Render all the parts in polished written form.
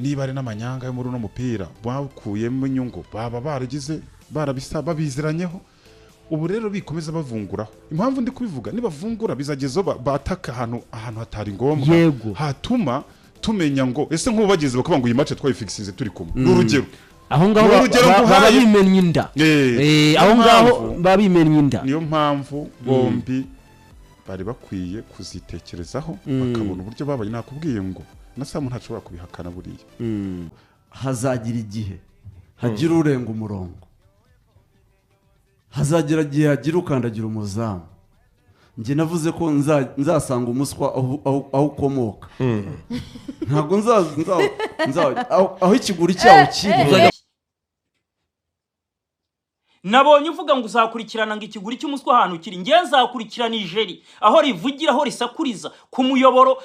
Niba ari n'amanyanga yo muri uno mupira bakuyemo inyungu, baba baragize barabisa babiziranyeho. Ubu rero bikomeza bavunguraho. Impamvu ndi kubivuga, nibavungura bizagezo bataka ahantu hatari ngombwa, hatuma tumenya ngo ese nk'ubu bageze bakavuga ngo iyi match twayifixize turi kumwe. N'urugero aho ngaho baba bimennye inda, aho ngaho baba bimennye inda. Niyo mpamvu bombi bari bakwiye kuzitekerezaho bakabona uburyo babaye. Nakubwiye ngo na Samu ntashobora kubihakana buriya. Hazagira igihe hagira urenga umurongo, hazagira igihe hagira ukandagira umuzamu. Njye navuze ko nzasanga umuswa aho ukomoka, ntabwo aho ikiguri cyawo kiri. Nabonye uvuga ngo uzakurikirana ngo ikiguri cy'umuswa ahantu kiri, nge nzakurikirana ijeri aho rivugira, aho risakuriza ku muyoboro,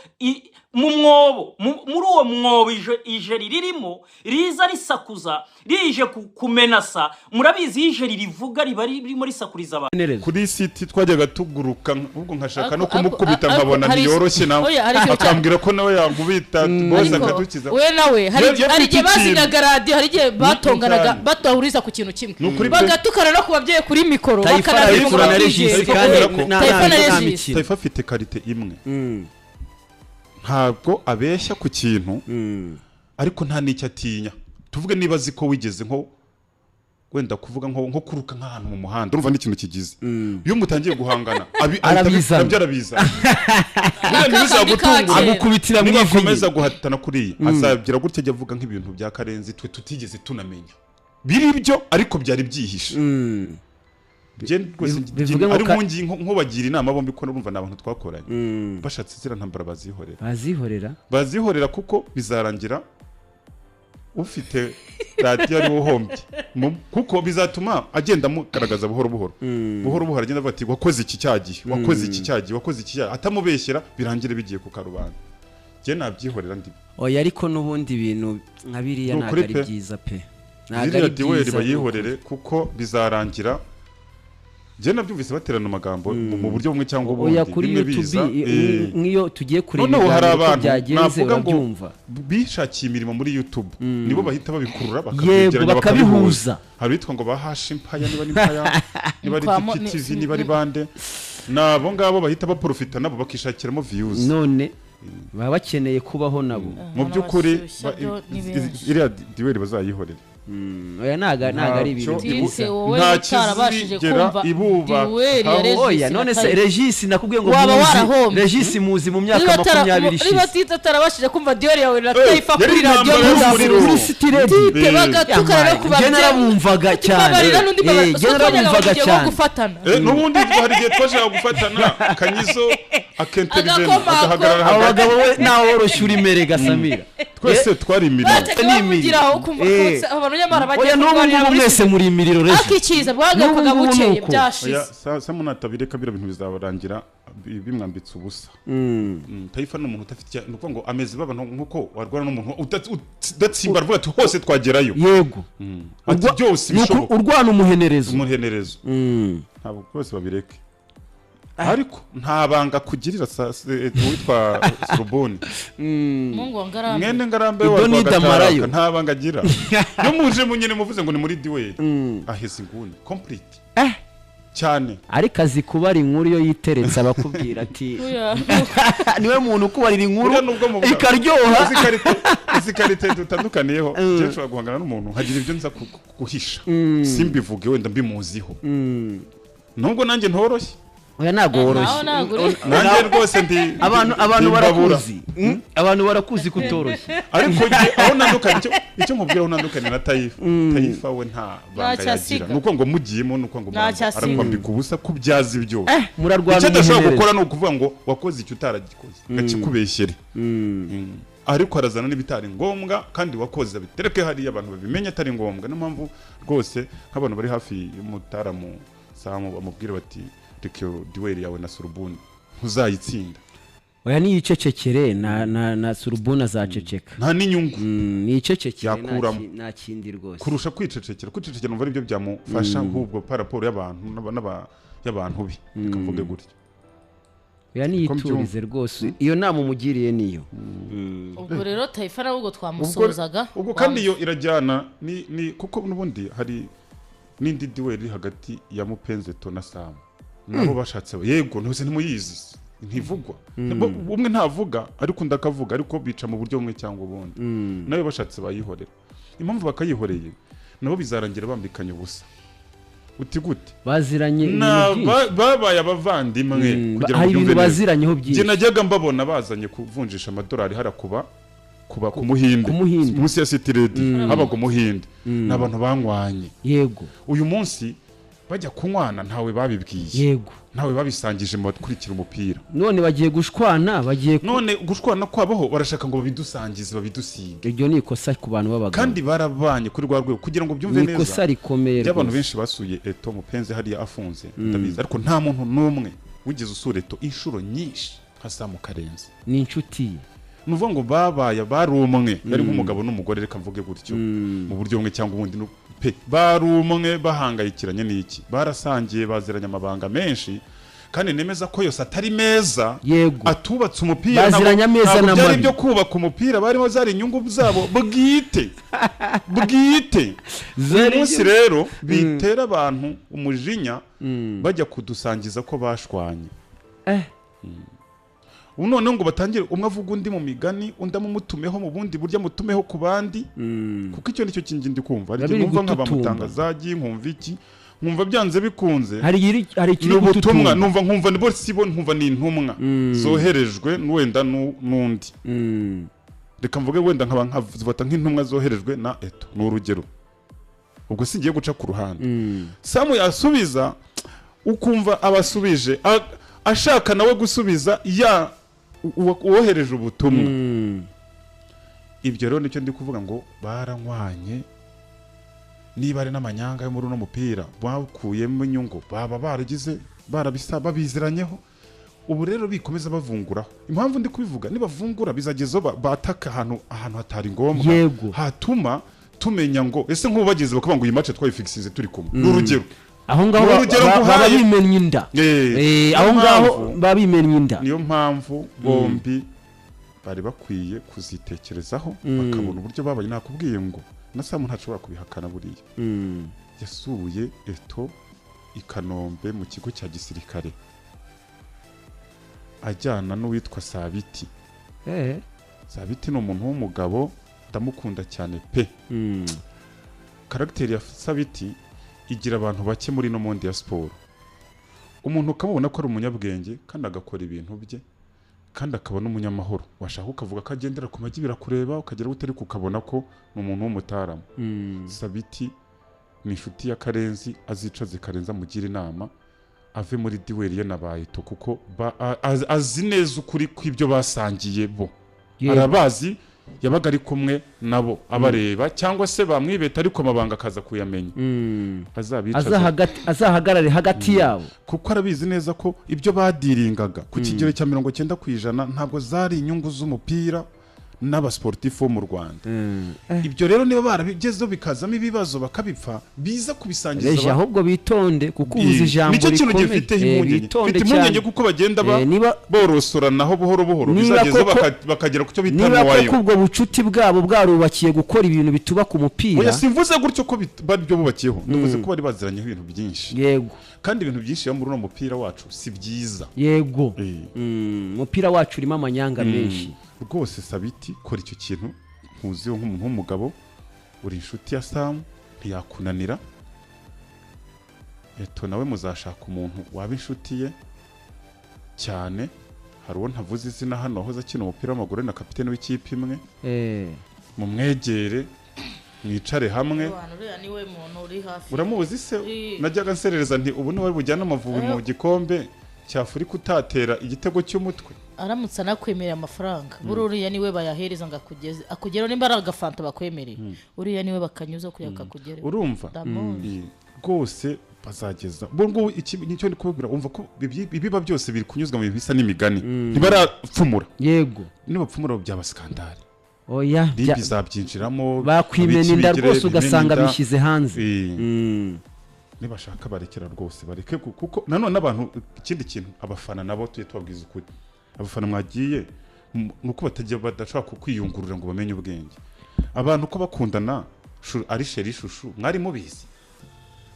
mu mwobo, muri uwo mwobo ijeri ririmo riza risakuza rije kumenasa. Murabizi ijeri rivuga riba ririmo risakuriza abantu. Kuri City twajyaga tuguruka ubwo nkashaka no kumukubita nkabona ntiyoroshye, nawe akambwira ko nawe yankubita bose akadukiza. We nawe hari igihe bazinyaga radiyo, hari igihe batonganaga batahuriza ku kintu kimwe, bagatukana no ku babyeyi kuri mikoro, bakanabivuga na Regis. Kandi Taifa afite karite imwe, ntabwo abeshya ku kintu, ariko nta n'icyo atinya. Tuvuge niba azi ko wigeze nko wenda kuvuga nko kuruka nk'ahantu mu muhanda, urumva n'ikintu kigize, iyo mutangiye guhangana nabyo arabiza, agukubitira mu ivi. Nibakomeza guhatana kuriya azagira gutya ajya avuga nk'ibintu bya Karenzi twe tutigeze tunamenya biri byo, ariko byari byihishe. Ari nkungi nkubagira inama bombi ko urumva n'abantu twakoranye, bashatse zira ntambara bazihorera kuko bizarangira ufite radiyo ari uhombye, kuko bizatuma agenda amugaragaza buhoro buhoro buhoro buhoro, agenda avuga ati wakoze iki cyagihe, wakoze iki cyagihe, wakoze iki cyagihe, atamubeshyera, birangire bigiye ku karubanda. Njye nabyihorera ndi. Oya, ariko n'ubundi ibintu nka biriya ntabwo ari byiza pe. Ziriya duweli bayihorere kuko bizarangira. Njye nabyumvise baterana amagambo mu buryo bumwe cyangwa ubundi. Oya, kuri YouTube nk'iyo tugiye kureba ibiganiro byagenze urabyumva, bishakiye imirimo muri YouTube nibo bahita babikurura bakabyegeranya bakabihuza. Hari bitwa ngo bahashe impaya, niba ari impaya, niba ari DPTV, niba ari bande, nabo ngabo bahita baprofita nabo bakishakiramo views. None baba bakeneye kubaho nabo mu by'ukuri. Iriya duweli bazayihorere. Oya, ntago ari ibintu byiza. Wowe utarabashije kumva duweli ya Regis. Oya, none se Regis nakubwiye ngo muzi Regis muzi mu myaka 20 ishize, niba utarabashije kumva duweli yawe na Taifa kuri radiyo kuri City Radio, bagatukana no kubabyeyi, njye narabumvaga cyane, njye narabumvaga cyane. N'ubundi hari igihe twashaka gufatana Kanyizo akenterivena agahagarara hagati. Abagabo we nawe woroshye uri Gasamira, twese twari imiriro. Oya, n'ubu ngubu mwese muri imiriro rejo akikiza bwagarukaga bukeye byashize. Samu natabireka bira bintu bizabarangira bimwambitse ubusa. Taifa ni umuntu udafite, ni ukuvuga ngo ameze baba nkuko warwana n'umuntu udatsimba aravuga ati hose twagerayo. Yego, ati byose bishoboka, urwana umuhenerezo. Ntabwo rwose babireke, ariko nta banga kugirira uwitwa Surubuni mwene Ngarambe wa Rwagatara, nta banga agira. Iyo muje munyene muvuze ngo ni muri duweli, aheza inguni complete cyane. Ariko azi kubara inkuru iyo yiteretse abakubwira ati niwe muntu ukubarira inkuru ikaryoha. Izi karite dutandukaniyeho, njye nshobora guhangana n'umuntu nkagira ibyo nza guhisha, simbivuge wenda mbimuziho, nubwo nanjye ntoroshye. Oya, ntago woroshye. Nanjye rwose ndi abantu barakuzi, abantu barakuzi kutoroshye. Ariko aho nandukanye, icyo nkubwira aho nandukanye na Taifa, Taifa we nta banga yagira, nuko ngo mugiyemo nuko ngo arakwambika ubusa kubyaza ibyo murarwana. Icyo adashobora gukora ni ukuvuga ngo wakoze icyo utaragikoze ngakikubeshyere, ariko arazana n'ibitari ngombwa kandi wakoze bitereke hariya abantu babimenye atari ngombwa. Niyo mpamvu rwose nk'abantu bari hafi y'umutaramu Samu bamubwira bati reka duweli yawe na Surubuni ntuzayitsinda. Oya, niyicecekere na Surubuni azaceceka, nta n'inyungu niyicecekere nta kindi rwose kurusha kwicecekera. Kwicecekera numva aribyo byamufasha ahubwo paraporo y'abantu y'abantu be, reka mvuge gutyo. Oya, niyiturize rwose, iyo nama umugiriye niyo. Ubwo rero Taifa nawe ubwo twamusuhuzaga. Ubwo kandi iyo irajyana ni kuko n'ubundi hari n'indi duel iri hagati ya Mupenzi Eto'o na Sam, nabo bashatse. Yego, ntose ntimuyizi, ntivugwa. Umwe ntavuga ariko undi akavuga, ariko bica mu buryo bumwe cyangwa ubundi. Nayo bashatse bayihorera. Impamvu bakayihoreye, nabo bizarangira bambikanye ubusa. Uti gute? Baziranye ibintu byinshi. Babaye abavandimwe kugira ngo hari ibintu ubyumve neza. Baziranyeho Njye byinshi. najyaga mbabona bazanye kuvunjisha amadolari hara kuba ku Muhinde. Ku Muhinde. Munsi ya City Radio habaga Umuhinde. Ni abantu banywanye. Uyu munsi bajya kunywana ntawe babibwiye, ntawe babisangije mu bakurikira umupira. None bagiye gushwana, bagiye None gushwana kwabaho, barashaka ngo babidusangize, babidusige. Iryo ni ikosa ku bantu b'abagabo. Kandi barabanye kuri rwa rwego kugira ngo byumve Ni neza. ikosa rikomeye By'abantu rwose. benshi basuye Eto'o Mupenzi hariya afunze, ndabizi, ariko nta muntu n'umwe wigeze usura Eto'o inshuro nyinshi nka Samu Karenzi. Ni inshuti ye. Ni ukuvuga ngo babaye bari umwe, yari nk'umugabo n'umugore, reka mvuge gutyo, mu buryo bumwe cyangwa ubundi pe bari umwe, bahangayikiranye n'iki, barasangiye, baziranye amabanga menshi, kandi nemeza ko yose atari meza, atubatse umupira. Baziranye ameza Ntabwo byari n'amabi. ibyo kubaka umupira barimo, zari inyungu zabo bwite bwite. Uyu munsi rero bitera abantu umujinya, bajya kudusangiza ko bashwanye. Ubu noneho ngo batangire umwe avuga undi mu migani, undi amumutumeho mu bundi buryo, amutumeho ku bandi, kuko icyo nicyo kingi ndi kumva. Hari igihe Biba biri numva nka gututumba. bamutangazaji, nkumva iki, nkumva byanze bikunze Hari ni ikiri ubutumwa. gututumba. Numva nkumva ni bo sibo, nkumva ni intumwa zoherejwe wenda n'undi. Reka mvuge wenda nkaba nkazifata nk'intumwa zoherejwe na Eto'o, ni urugero, ubwo singiye guca ku ruhande. Samu yasubiza, ukumva abasubije ashaka nawe gusubiza ya uwohereje ubutumwa. Ibyo rero nicyo ndi kuvuga ngo baranywanye. Niba ari n'amanyanga yo muri uno mupira bakuyemo inyungu, baba baragize barabisa babiziranyeho. Ubu rero bikomeza bavunguraho. Impamvu ndi kubivuga, nibavungura bizagezaho bataka ahantu hatari ngombwa, hatuma tumenya ngo ese nk'ubu bageze bakavuga ngo iyi match twayifixize turi kumwe, ni urugero. Aho ngaho Ni urugero baba nguhaye. bimennye inda. Niyo Aho ngaho baba bimennye inda. Niyo mpamvu bombi bari bakwiye kuzitekerezaho, bakabona uburyo babaye. Nakubwiye ngo na Samu ntashobora kubihakana buriya. Yasuye Eto'o i Kanombe mu kigo cya gisirikare, ajyana n'uwitwa Sabiti. Sabiti ni umuntu w'umugabo, ndamukunda cyane pe. Caractère ya Sabiti igira abantu bake muri no monde ya siporo. Umuntu ukamubona ko ari umunyabwenge kandi agakora ibintu bye, kandi akaba n'umunyamahoro. Washaka ukavuga ko agendera ku magi, birakureba, ukagera utari ukabona ko ni umuntu w'umutaramu. Sabiti ni inshuti ya Karenzi, azicaze Karenzi amugira inama ave muri duel ye na ba Eto'o, kuko azi neza ukuri kw'ibyo basangiye bo. Arabazi, yabaga ari kumwe nabo abareba, cyangwa se bamwibeta ariko amabanga akaza kuyamenya. Azabicaze. Azahagarare hagati yabo. Kuko arabizi neza ko ibyo badiringaga ku kigero cya 90% ntabwo zari inyungu z'umupira n'abasportifu bo mu Rwanda. Ibyo rero niba barabigezeho bikazamo ibibazo bakabipfa, biza kubisangiza Reje, ahubwo bitonde kuko ubuze ijambo Nicyo kintu rikomeye. gifiteho impungenge. Bitonde Mfite impungenge cyane. kuko bagenda borosoranaho buhoro buhoro, Niba bizagezeho bakagera ku cyo bita niba noyau. koko ubwo bucuti bwabo bwarubakiye gukora ibintu bitubaka umupira. Oya, simvuze gutyo ko bari byo bubakiyeho, ndavuze ko bari baziranyeho ibintu byinshi, kandi ibintu byinshi biba muri uno mupira wacu si byiza. Umupira wacu urimo amanyanga menshi. Rwose Sabiti, kora icyo kintu nkuziho nk'umuntu w'umugabo, uri inshuti ya Samu, ntiyakunanira. Eto'o nawe muzashaka umuntu waba inshuti ye cyane. Hari uwo ntavuze izina hano wahoze akina umupira w'amaguru, ari na kapitene w'ikipe imwe. Mumwegere, mwicare hamwe. Abantu, uriya niwe muntu uri hafi. Uramuzi se? Najyaga nserereza nti ubu niwe bujyana Amavubi mu gikombe cy'Afurika utatera igitego cy'umutwe. Aramutse anakwemerera amafaranga, buri uriya niwe bayahereza ngo akugeze, akugeraho. Nimba ari agafanta bakwemereye, uriya niwe bakanyuza kugira ngo akakugereho. Urumva? Ndamuzi. Rwose bazageza ubwo ngubu iki nicyo ndi kubabwira. Umva ko ibiba byose biri kunyuzwa mu bintu bisa n'imigani, ntibarapfumura. Nibapfumura byaba scandale. Oya. RIB izabyinjiramo. Bakwimena inda abiki bigire rwose, ugasanga bimena inda. bishyize hanze. Nibashaka barekera rwose, bareke kuko nanone abantu, ikindi kintu abafana nabo tujye tubabwiza ukuri, abafana mwagiye nuko batajya badashaka kwiyungurura ngo bamenye ubwenge. Abantu ko bakundana ari sheri shushu mwari mubizi,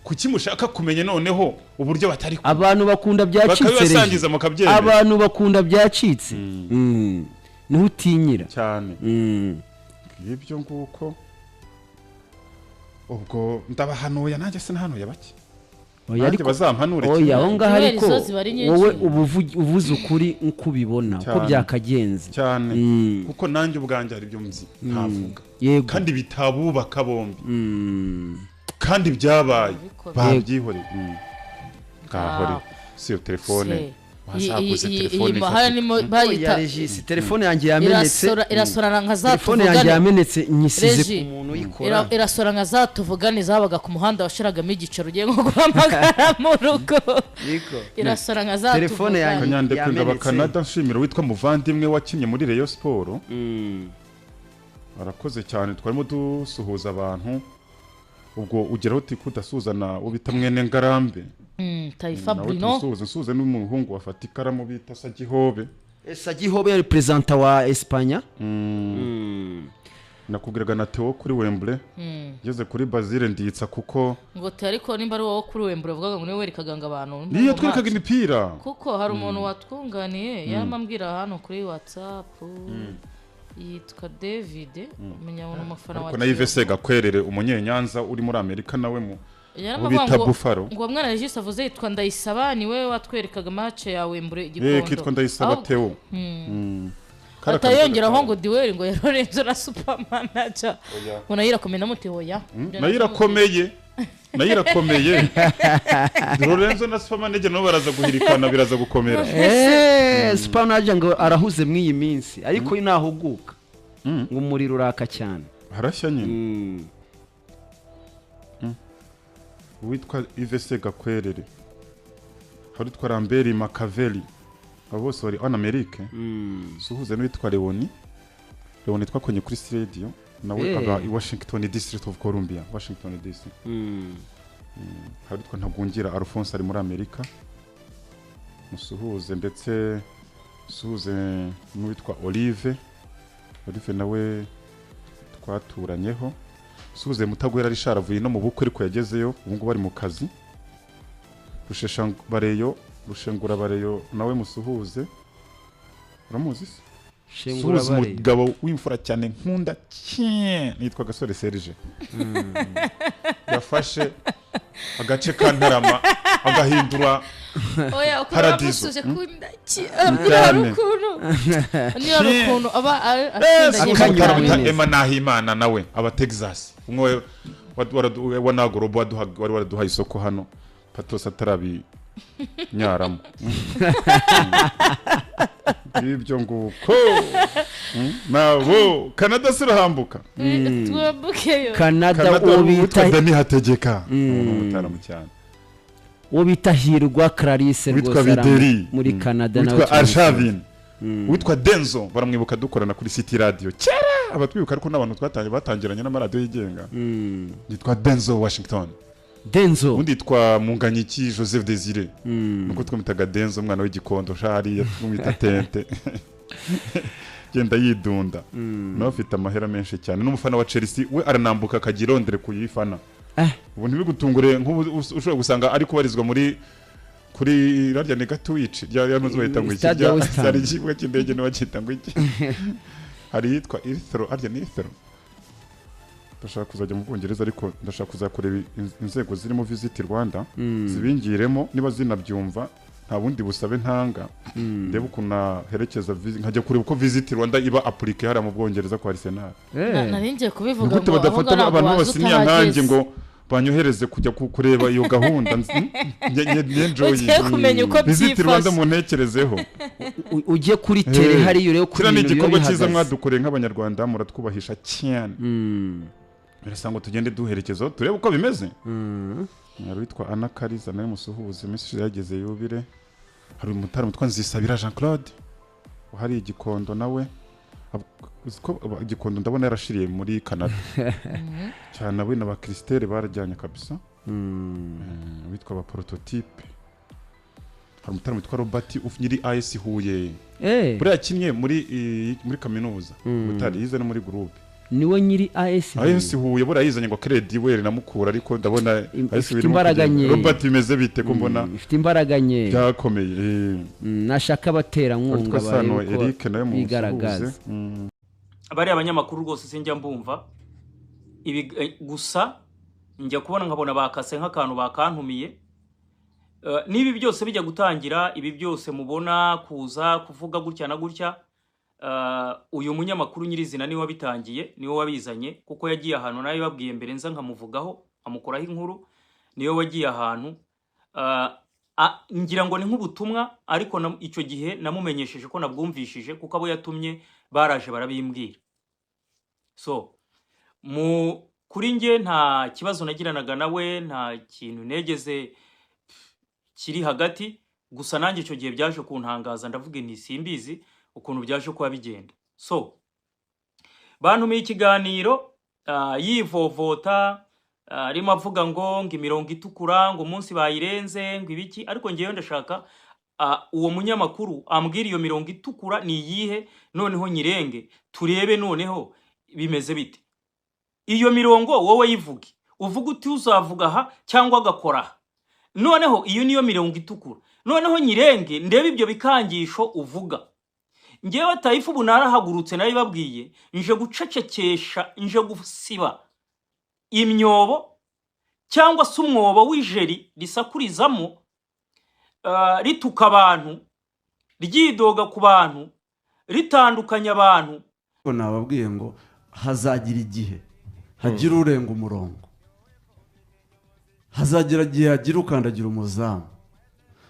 kuki mushaka kumenya noneho uburyo batari kumwe? Abantu bakunda byacitse, abantu bakunda byacitse, niho utinyira cyane. Ibyo nguko ubwo ndabahanuye, nanjye sinahanuye bake. Oya ariko bazampanure. Oya aho ngaho ariko wowe ubuvuze ukuri uko ubibona uko byakagenze cyane, kuko nanjye ubwanjye hari ibyo nzi ntavuga kandi bitabubaka bombi, kandi byabaye babyihoreye. Ngahore si yo telefone wazaguze telefone bayita Regis, telefone yanjye yamenetse irasorana nka za telefone yanjye yamenetse nyisize ku muntu uyikora, irasora nka za tuvugane zabaga ku muhanda washiragamo igicaro ugiye nko guhamagara mu rugo, irasora nka za telefone yanjye yamenetse. Kanada nshimira witwa muvandimwe wakinye muri Rayon Sport, arakoze cyane, twarimo dusuhuza abantu. Ubwo ugeraho uti kudasuzana ubita mwene Ngarambe Taifa Bruno, nsuhuze n'umuhungu wafata ikaramu bita Sagihobe. Sagihobe yari president wa Espanya. Nakubwiraga na Theo kuri Wembley, ngeze kuri Basile nditsa kuko ngo te, ariko nimba ari wowe kuri Wembley uvugaga ngo niwe werekaga ngo abantu niyo twerekaga imipira, kuko hari umuntu watwunganiye yaramambwira hano kuri WhatsApp yitwa David, umenya umuntu umufana wa na Yves Gakwerere umunyenyanza uri muri Amerika nawe mu bita Buffalo, ngo mwana Regis avuze yitwa Ndayisaba, ni we watwerekaga match ya Wembley Igikondo. Kitwa Ndayisaba Theo. Atayongeraho ngo Diweri ngo Lorenzo na Supermanager ngo nayo irakomeye, namuti hoya nayo irakomeye, nayo irakomeye. Lorenzo na Supermanager nabo baraza guhirikana, biraza gukomera. Supermanager ngo arahuze mw'iyi minsi, ariko nahuguka ngo umuriro uraka cyane, harashya nyine. Witwa Yves Gakwerere, hari witwa Lambert Makaveli, abo bose bari en Amerique. Suhuze n'uwitwa Leoni, Leoni twakonye kuri radio nawe aba i Washington District of Columbia, Washington DC. Hari witwa Ntagungira Alphonse ari muri Amerika, musuhuze. Ndetse suhuze n'uwitwa Olive, Olive nawe twaturanyeho. Suhuze Mutagwera Richard avuye no mu bukwe ariko yagezeyo ubu ngubu ari mu kazi. Rushesha Rushengura Bareyo nawe musuhuze, uramuzi se? Shengura Bareyo umugabo w'imfura cyane nkunda cyane nitwa Gasore Serge. Yafashe agace ka Ntarama agahindura oya paradiso. Niyo ukuntu aba akunda Emma Nahimana nawe aba Texas, umwe wa Nagorobo wari waraduhaye isoko hano Patos atarabi nyaramo. Ibyo nguko nabo Canada sirahambuka twambukeyo Canada ubita Dani Hategeka umutaramu cyane, uwo bita Hirwa Clarisse rwose muri Canada, nawe witwa Arshavin, witwa Denzo baramwibuka dukorana kuri City Radio kera, abatwibuka ariko n'abantu twatangiye batangiranye n'amaradiyo yigenga. Yitwa Denzo Washington, Denzo undi yitwa Munganyiki Joseph Desire, nuko twamitaga Denzo umwana w'igikondo shari twamwita Tente. Genda yidunda nawe afite amahera menshi cyane, n'umufana wa Chelsea we aranambuka akagira Londres kuyifana. Ubu ntibigutungure nk'ubu ushobora gusanga ari kubarizwa muri kuri rarya ni Gatwici rya yanuzi bahita ngo iki rya ikibuga cy'indege no bakita ngo iki, hari yitwa Heathrow, arya ni Heathrow. Ndashaka kuzajya mu Bwongereza ariko ndashaka kuzakureba inzego zirimo Visit Rwanda zibingiremo niba zinabyumva, nta bundi busabe ntanga, ndebe ukuntu naherekeza nkajya kureba uko Visit Rwanda iba applique hariya mu Bwongereza kwa Arsenal. Nari kubivuga ngo badafata abantu b'abasiniya nkanjye ngo banyohereze kujya kureba iyo gahunda nyenjoye Visit Rwanda muntekerezeho, ujye kuri tele hariyo rero kuri ibintu igikorwa cyiza mwadukoreye nk'abanyarwanda muratwubahisha cyane. Birasa ngo tugende duherekezo turebe uko bimeze. Hari witwa Anna Kariza nawe musuhuze, iminsi yageze yubire. Hari umutara mutwa Nzisabira Jean Claude uhari Igikondo nawe, Igikondo ndabona yarashiriye muri Canada cyane, we na ba Christelle barajyanye kabisa. Witwa ba Prototype, hari umutara witwa Robert nyiri AS Huye. Buriya yakinnye muri kaminuza Butare, yize no muri groupe. Niwe nyiri AS Huye. AS Huye buriya yizanye ngo Credit were na Mukura, ariko ndabona AS ifite imbaraga nke. Robert bimeze bite ko mbona ifite imbaraga nke? Byakomeye. Nashaka abaterankunga Witwa Sano barebe uko Eric nawe bigaragaza. musuhuze. Bariya abanyamakuru rwose sinjya mbumva ibi, gusa njya kubona nkabona bakase nk'akantu bakantumiye. N'ibi byose bijya gutangira, ibi byose mubona kuza kuvuga gutya na gutya, uyu munyamakuru nyirizina niwe wabitangiye, niwe wabizanye, kuko yagiye ahantu nawe babwiye mbere nza nkamuvugaho amukoraho inkuru, niwe wagiye ahantu. Ngira ngo ni nk'ubutumwa, ariko icyo gihe namumenyesheje ko nabwumvishije, kuko abo yatumye baraje barabimbwira. So mu kuri njye nta kibazo nagiranaga nawe, nta kintu negeze kiri hagati. Gusa nanjye icyo gihe byaje kuntangaza, ndavuga nti simbizi ukuntu byaje kuba bigenda. So bantumiye ikiganiro, yivovota, arimo avuga ngo imirongo itukura, ngo umunsi bayirenze, ngo ibiki. Ariko ngewe ndashaka uwo munyamakuru ambwira iyo mirongo itukura ni iyihe, noneho nyirenge turebe noneho bimeze bite. Iyo mirongo wowe yivuge, uvuge uti uzavuga aha cyangwa agakora aha, noneho iyo niyo mirongo itukura, noneho nyirenge ndebe ibyo bikangisho uvuga. Ngewe Taifa ubu narahagurutse, naribabwiye, nje gucecekesha, nje gusiba imyobo cyangwa se umwobo w'ijeri risakurizamo, rituka abantu, ryidoga ku bantu, ritandukanya abantu. Ko nababwiye ngo hazagira igihe hagira urenga umurongo, hazagira igihe hagira ukandagira umuzamu.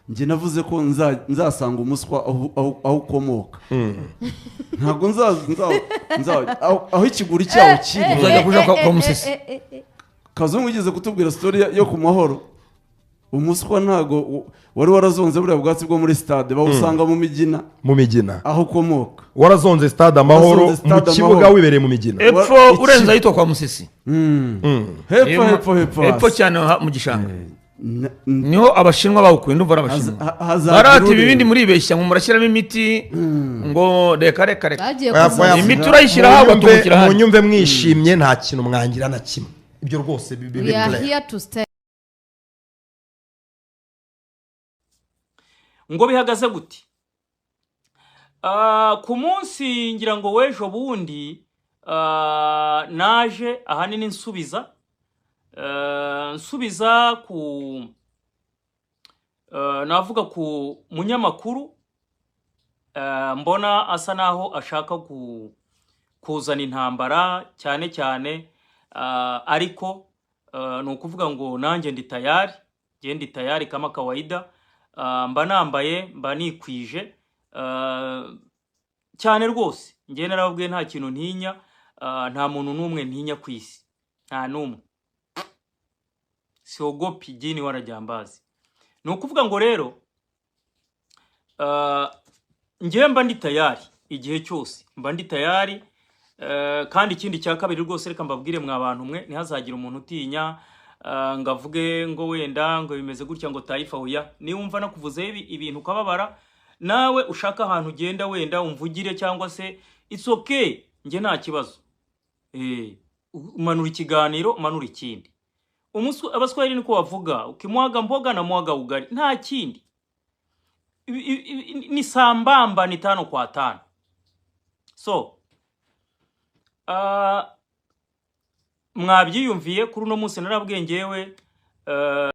Njye navuze ko nzasanga umuswa aho ukomoka. Ntabwo aho ikiguri cyawo kiri. Uzajya kuja kwa Musisi. Kazungu yigeze kutubwira story yo ku Mahoro. Umuswa ntago wari warazonze buriya bwatsi bwo muri stade, bawusanga mu Migina. Mu Migina. Aho ukomoka. Warazonze stade Amahoro mu kibuga wibereye mu Migina. Epfo urenze ahitwa kwa Musisi. Hepfo hepfo hepfo. Hepfo cyane mu gishanga. Niho abashinwa bawukuye, ndumva ari abashinwa. Barati ibindi muribeshya ngo murashyiramo imiti ngo reka reka reka. Imiti urayishyira aho batungukira hano. Munyumve mwishimye, nta kintu mwangira na kimwe. Ibyo rwose bibe clear. Ngo bihagaze gute? Ku munsi ngira ngo w'ejo bundi, naje ahanini nsubiza nsubiza ku navuga ku munyamakuru, mbona asa naho ashaka kuzana intambara cyane cyane, ariko ni ukuvuga ngo nanjye ndi tayari, nge ndi tayari kama kawaida. Mba nambaye, mba nikwije cyane rwose. Nge narababwiye nta kintu ntinya, nta muntu n'umwe ntinya ku isi, nta n'umwe. Siogopi jini wala jambazi. Ni ukuvuga ngo rero ngewe mba ndi tayari igihe cyose, mba ndi tayari. Kandi ikindi cya kabiri rwose reka mbabwire mwa bantu mwe, ntihazagira umuntu utinya ngo avuge ngo wenda ngo bimeze gutya ngo Taifa oya. Niwumva nakuvuzeho ibintu ukababara, nawe ushaka ahantu ugenda wenda umvugire cyangwa se it's okay, nge nta kibazo. Umanura ikiganiro, umanura ikindi. Abaswahili niko bavuga, ukimwaga mboga na mwaga ugali, nta kindi. Ni sambamba, ni 5 kwa 5. So mwabyiyumviye kuri uno munsi narabwiye ngewe.